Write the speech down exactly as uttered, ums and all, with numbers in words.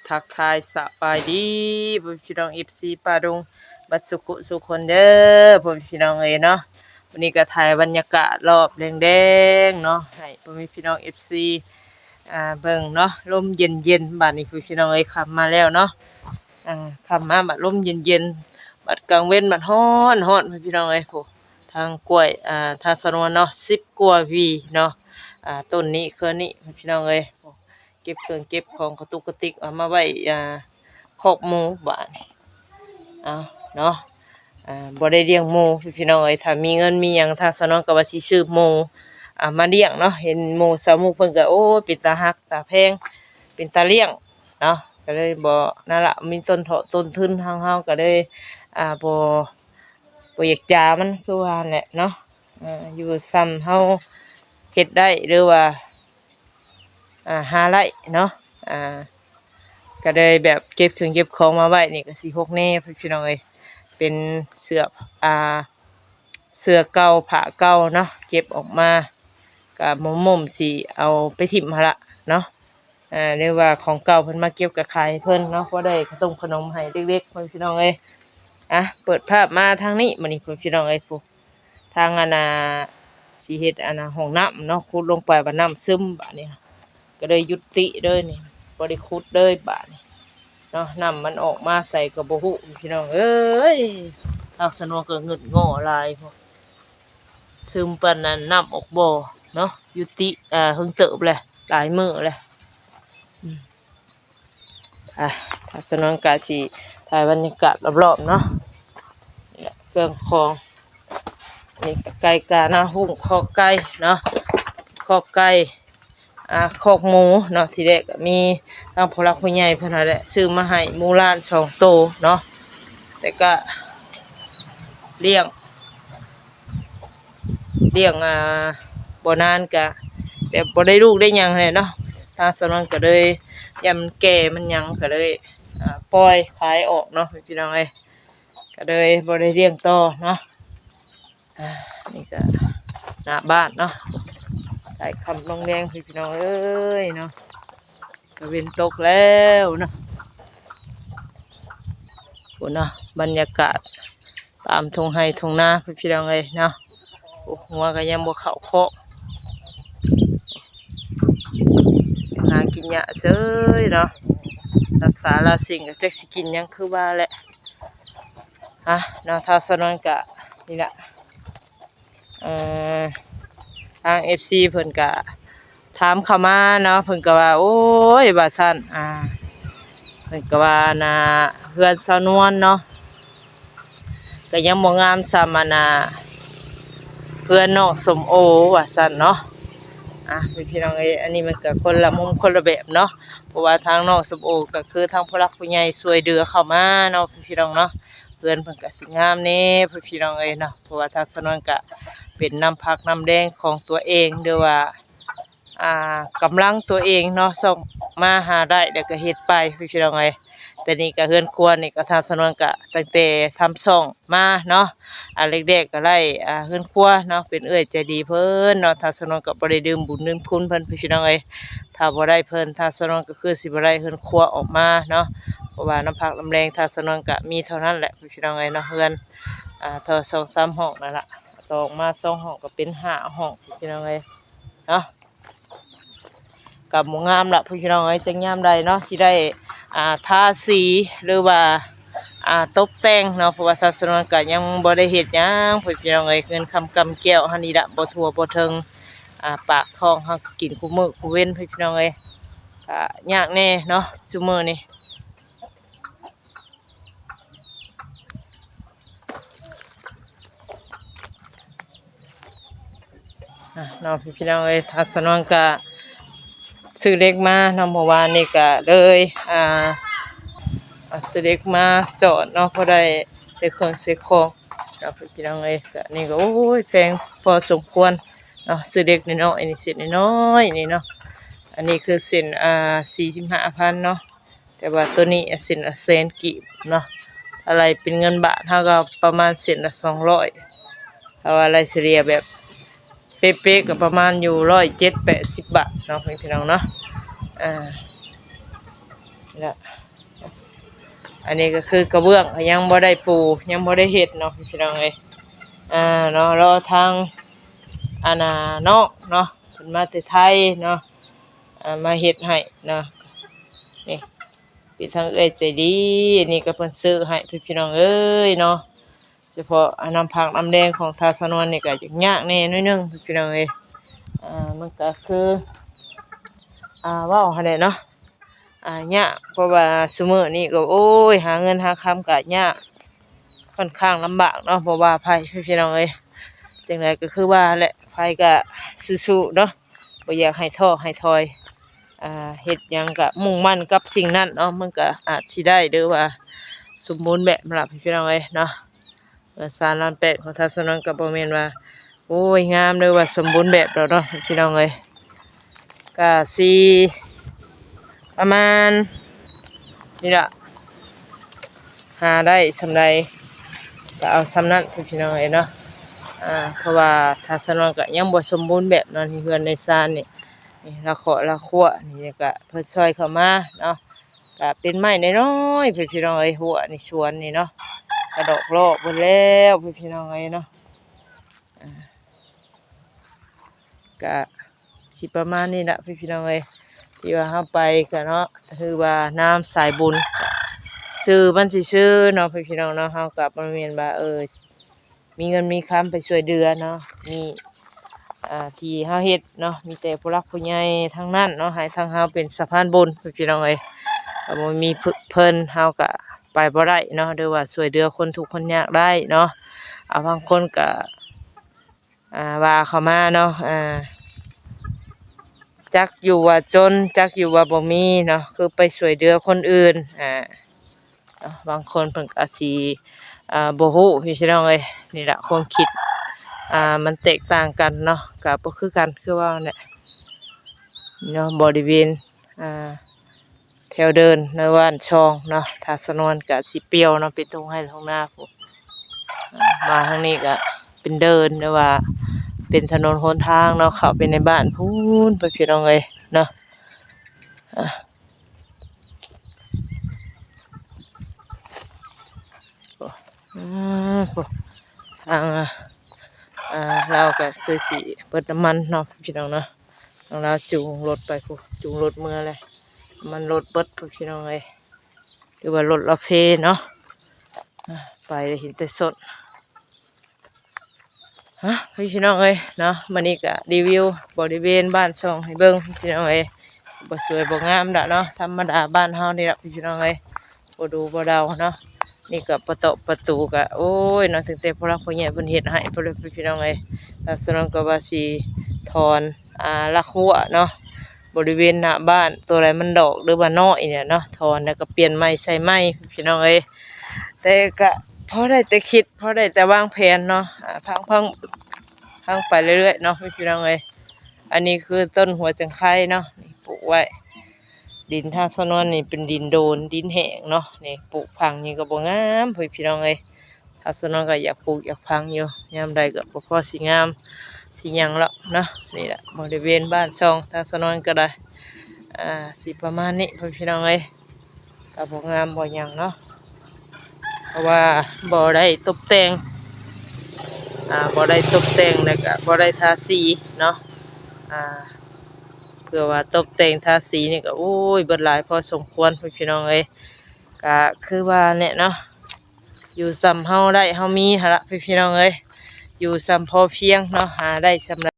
ทักทายสบายดีพ่อแม่พี่น้อง เอฟซี ป้าลุง บัดสุขุสุคนเด้อพ่อแม่พี่น้องเอ้ยเนาะ วันนี้ก็ถ่ายบรรยากาศรอบแดงๆเนาะ ให้พ่อแม่พี่น้อง เอฟซี อ่า เบิ่งเนาะ ลมเย็นๆ บัดนี้พ่อแม่พี่น้องเอ้ย ค่ำมาแล้วเนาะ อ่า ค่ำมาบัดลมเย็นๆ บัดกลางเว็นบัดฮ้อนๆ พ่อแม่พี่น้องเอ้ย โห ทางกล้วย อ่า ทางสวนเนาะ สิบกว่าหวีเนาะ อ่า ต้นนี้เครือนี้พ่อแม่พี่น้องเอ้ย โห เก็บเครื่องเก็บของกระตุกกระติกเอามาไว้ อ่า คอกหมูบาดนี้ เอาเนาะ อ่า บ่ได้เลี้ยงหมูพี่น้องเอ้ย ถ้ามีเงินมีหยังทางสาวนวลก็ว่าสิซื้อหมู อ่า มาเลี้ยงเนาะ เห็นหมูสาวหมู่เพิ่นก็ โอ้ย เป็นตาฮักตาแพง เป็นตาเลี้ยงเนาะ ก็เลยบ่ นั่นล่ะ มีต้นเถาะต้นทุนทางเฮาก็เลย อ่า บ่ บ่อยากจ๋ามันคือว่าแหละเนาะ อ่า อยู่ส่ำเฮาเฮ็ดได้หรือว่า อ่า หาไร่เนาะ อ่า ก็เลยแบบเก็บเครื่องเก็บของมาไว้นี่ก็สิหกแน่พี่น้องเอ้ย เป็นเสื้อ อ่า เสื้อเก่าผ้าเก่าเนาะ เก็บออกมา ก็หม่มๆ สิเอาไปถิ้มหั้นละเนาะ อ่า หรือว่าของเก่าเพิ่นมาเก็บก็ขายให้เพิ่นเนาะ พอได้ขนมขนมให้เด็กๆ พ่อแม่พี่น้องเอ้ย อ่ะ เปิดภาพมาทางนี้ บัดนี้พ่อแม่พี่น้องเอ้ย ผู้ ทางอันน่ะ สิเฮ็ดอันน่ะ ห้องน้ำเนาะ ขุดลงไปบัดน้ำซึมบาดนี้ ก็เลยยุติเลยนี่ บ่ได้ขุดเลยบาดนี้เนาะ น้ำมันออกมาใส่ก็บ่ฮู้พี่น้องเอ้ย ทางสาวนวลก็งึดง้อหลาย ซึมปานนั้นน้ำออกบ่เนาะ ยุติ อ่า เฮิงเติบแหละ หลายมื้อแหละ อืม อ่ะ ทางสาวนวลก็สิถ่ายบรรยากาศรอบๆเนาะ นี่แหละเครื่องของ นี่ก็ไก่กานาฮุ่ง คอกไก่เนาะ คอกไก่ อ่า คอกหมูเนาะ ทีแรกก็มีทางผู้หลักผู้ใหญ่เพิ่นนั่นแหละ ซื้อมาให้หมู่หลานสองโตเนาะ แต่ก็เลี้ยง เลี้ยง อ่า บ่นานก็แบบบ่ได้ลูกได้หยังหั้นแหละเนาะ ทางสาวนวลก็เลยย่านมันแก่มันหยังก็เลย อ่า ปล่อยขายออกเนาะพี่น้องเอ้ย ก็เลยบ่ได้เลี้ยงต่อเนาะ อ่า นี่ก็หน้าบ้านเนาะ ใกล้ค่ำลงแลงพี่น้องเอ้ยเนาะ ตะเว็นตกแล้วเนาะ พู้นเนาะ บรรยากาศตามทุ่งไร่ทุ่งนาพี่น้องเอ้ยเนาะ โอ้ งัวก็ยังบ่เข้าคอก หากินหญ้าเฉยเนาะ รักษาลาสิ่งก็จักสิกินหยังคือว่าแหละ อ่ะ เนาะ ทางสาวนวลก็นี่ล่ะ เอ่อ ทาง เอฟซี เพิ่นก็ถามเข้ามาเนาะ เพิ่นก็ว่า โอ้ย ว่าซั่น อ่า เพิ่นก็ว่าน่ะ เฮือนสาวนวลเนาะ ก็ยังบ่งามส่ำอันน่ะ เฮือนน้องส้มโอ ว่าซั่นเนาะ อ่ะ พี่น้องเอ้ย อันนี้มันก็คนละมุมคนละแบบเนาะ เพราะว่าทางน้องส้มโอก็คือทางผู้หลักผู้ใหญ่ช่วยเหลือเข้ามาเนาะ พี่น้องเนาะ เฮือนเพิ่นก็สิงามแน่พี่น้องเอ้ยเนาะ เพราะว่าทางสาวนวลก็เป็นน้ำพักน้ำแรงของตัวเอง หรือว่า อ่า กำลังตัวเองเนาะ ซ่องมาหาได้แล้วก็เฮ็ดไปพี่น้องเอ้ย แต่นี่ก็เฮือนครัวนี่ก็ทางสาวนวลก็ตั้งแต่ทำซ่องมาเนาะ อ่า แรกๆก็ได้ อ่า เฮือนครัวเนาะ เป็นเอื้อยใจดีเพิ่นเนาะ ทางสาวนวลก็บ่ได้ลืมบุญลืมคุณเพิ่นพี่น้องเอ้ย ถ้าบ่ได้เพิ่นทางสาวนวลก็คือสิบ่ได้เฮือนครัวออกมาเนาะ เพราะว่าน้ำพักน้ำแรงทางสาวนวลก็มีเท่านั้นแหละพี่น้องเอ้ยเนาะ เฮือน อ่า เท่าสองสามห้องนั่นล่ะ ต่อออกมาสองห้องก็เป็นห้าห้องพี่น้องเอ้ยเนาะ ก็บ่งามละพี่น้องเอ้ย จักยามใดเนาะ สิได้ อ่า ทาสี หรือว่า อ่า ตกแต่งเนาะ เพราะว่าทางสาวนวลก็ยังบ่ได้เฮ็ดหยังพี่น้องเอ้ย เงินคำกำแก้วเฮานี่ละ บ่ทั่วบ่ถึง อ่า ปากท้องเฮาก็กินคู่มื้อคู่เว็นพี่น้องเอ้ย ก็ยากแน่เนาะ ซุมื้อนี้ อ่ะ เนาะ พี่น้องเอ้ย ทางสาวนวลก็ซื้อเหล็กมาเนาะ เมื่อวานนี้ก็เลย อ่า อ่า ซื้อเหล็กมาเจาะเนาะ พอได้ใส่เครื่องใส่ของเนาะ พี่น้องเอ้ย ก็นี่ก็ โอ้ย แพงพอสมควรเนาะ ซื้อเหล็กน้อยๆ นี่ เส้นน้อยๆ นี่เนาะ อันนี้คือเส้น อ่า สี่สิบห้าพันเนาะ แต่ว่าตัวนี้เส้นละแสนกีบเนาะ ถ้าไล่เป็นเงินบาทเฮาก็ประมาณเส้นละสองร้อย ถ้าว่าไล่เฉลี่ยแบบเป๊ะๆก็ประมาณอยู่ร้อยเจ็ดแปดสิบบาทเนาะพี่น้องเนาะ อ่า นี่ละ อันนี้ก็คือกระเบื้องก็ยังบ่ได้ปู ยังบ่ได้เฮ็ดเนาะพี่น้องเอ้ย อ่า เนาะ รอทาง อันน่ะ น้องเนาะ เพิ่นมาแต่ไทยเนาะ อ่า มาเฮ็ดให้เนาะ นี่ เป็นทางเอื้อยใจดี อันนี้ก็เพิ่นซื้อให้พี่น้องเอ้ยเนาะ เฉพาะอันน้ำพักน้ำแรงของท้าวสนวนนี่ก็ยากแหน่หน่อยหนึ่งพี่น้องเอ้ย อ่า มันก็คือ อ่า เว้าหั่นแหละเนาะ อ่า ยาก เพราะว่าซุมื้อนี้ก็ โอ้ย หาเงินหาคำก็ยาก ค่อนข้างลำบากเนาะ บ่ว่าไผพี่น้องเอ้ย จั่งใดก็คือว่าแหละ ไผก็สู้ๆเนาะ บ่อยากให้ท้อให้ถอย อ่า เฮ็ดหยังก็มุ่งมั่นกับสิ่งนั้นเนาะ มันก็อาจสิได้ หรือว่าสมบูรณ์แบบนั่นล่ะพี่น้องเอ้ยเนาะ เฮือนซานหลังแปดของท้าวสนวนก็บ่แม่นว่า โอ้ย งาม หรือว่าสมบูรณ์แบบดอกเนาะพี่น้องเอ้ย ก็สิประมาณนี่ล่ะ หาได้ส่ำใดก็เอาส่ำนั้นพี่น้องเอ้ยเนาะ อ่า เพราะว่าท้าวสนวนก็ยังบ่สมบูรณ์แบบเนาะ ในเฮือนในซานนี่ นี่ ละเคาะละครัว นี่ก็เพิ่นซ่อยเข้ามาเนาะ ก็เป็นไม้น้อยๆ พี่น้องเอ้ย หัวนี่สวนนี่เนาะ กะดอกลอกเบิดแล้วพี่น้องเอ้ยเนาะ อ่า ก็สิประมาณนี้ล่ะพี่น้องเอ้ย ที่ว่าเฮาไปก็เนาะ คือว่าน้ำสายบุญ ซื่อมันซื่อๆเนาะพี่น้องเนาะ เฮาก็บ่แม่นว่า เออ มีเงินมีคำไปช่วยเหลือเนาะ นี่ อ่า ที่เฮาเฮ็ดเนาะ มีแต่ผู้หลักผู้ใหญ่ทั้งนั้นเนาะ ให้ทางเฮาเป็นสะพานบุญพี่น้องเอ้ย ถ้าบ่มีเพิ่น เฮาก็ไปบ่ได้เนาะ หรือว่าช่วยเหลือคนทุกข์คนยากได้เนาะ อ่า บางคนก็ อ่า ว่าเข้ามาเนาะ อ่า จักอยู่ว่าจน จักอยู่ว่าบ่มีเนาะ คือไปช่วยเหลือคนอื่น อ่า เนาะ บางคนเพิ่นก็อาจสิ อ่า บ่ฮู้พี่น้องเอ้ย นี่ล่ะความคิด อ่า มันแตกต่างกันเนาะ ก็บ่คือกัน คือว่านั่นแหละเนาะ บริเวณ อ่า แถวเดินในบ้านช่องเนาะ ท้าวสนวนก็สิเปลี่ยวเนาะ เป็นทุ่งไร่ทุ่งนาพู้น อ่า มาทางนี้ก็เป็นเดิน หรือว่าเป็นถนนหนทางเนาะ เข้าไปในบ้านพู้นไปพี่น้องเอ้ยเนาะ อ่า อืม ทาง อ่า ลาวก็คือสิเบิดน้ำมันเนาะพี่น้องเนาะ ทางลาวจูงรถไปพู้น จูงรถเมือเลย น้ำมันรถเบิดพู้นพี่น้องเอ้ย หรือว่ารถลาวเพเนาะ อ่า ไปเลยเห็นแต่สด ฮะ พี่น้องเอ้ยเนาะ มื้อนี้ก็รีวิวบริเวณบ้านช่องให้เบิ่งพี่น้องเอ้ย บ่สวยบ่งามดอกเนาะ ธรรมดาบ้านเฮานี่ล่ะพี่น้องเอ้ย บ่ดูบ่เดาเนาะ นี่ก็ประตู ประตูก็ โอ้ยเนาะ ตั้งแต่ผู้หลักผู้ใหญ่เพิ่นเฮ็ดให้พู้นเลยพี่น้องเอ้ย ท้าวสนวนก็ว่าสิถอน อ่า ละหัวเนาะ บริเวณหน้าบ้าน ตัวใดมันดอกหรือว่าน้อยเนี่ยเนาะ ถอนแล้วก็เปลี่ยนใหม่ใส่ใหม่พี่น้องเอ้ย แต่ก็พอได้แต่คิด พอได้แต่วางแผนเนาะ อ่า พังๆ พังไปเรื่อยๆเนาะพี่น้องเอ้ย อันนี้คือต้นหัวจังไคเนาะ นี่ปลูกไว้ ดินท้าวสนวนนี่เป็นดินโดน ดินแห้งเนาะ นี่ปลูกพังนี่ก็บ่งามพี่น้องเอ้ย ท้าวสนวนก็อยากปลูกอยากพังอยู่ ยามใดก็บ่พอสิงามสิหยังหรอกเนาะ นี่ล่ะบริเวณบ้านช่องท้าวสนวนก็ได้ อ่า สิประมาณนี้พี่น้องเอ้ย ก็บ่งามบ่หยังเนาะ เพราะว่าบ่ได้ตบแต่ง อ่า บ่ได้ตบแต่ง แล้วก็บ่ได้ทาสีเนาะ อ่า เพื่อว่าตบแต่งทาสีนี่ก็ โอ้ย เบิดหลายพอสมควรพี่น้องเอ้ย ก็คือว่าเนี่ยเนาะ อยู่ส่ำเฮาได้เฮามีหั่นละพี่น้องเอ้ย อยู่ส่ำพอเพียงเนาะ หาได้ส่ำ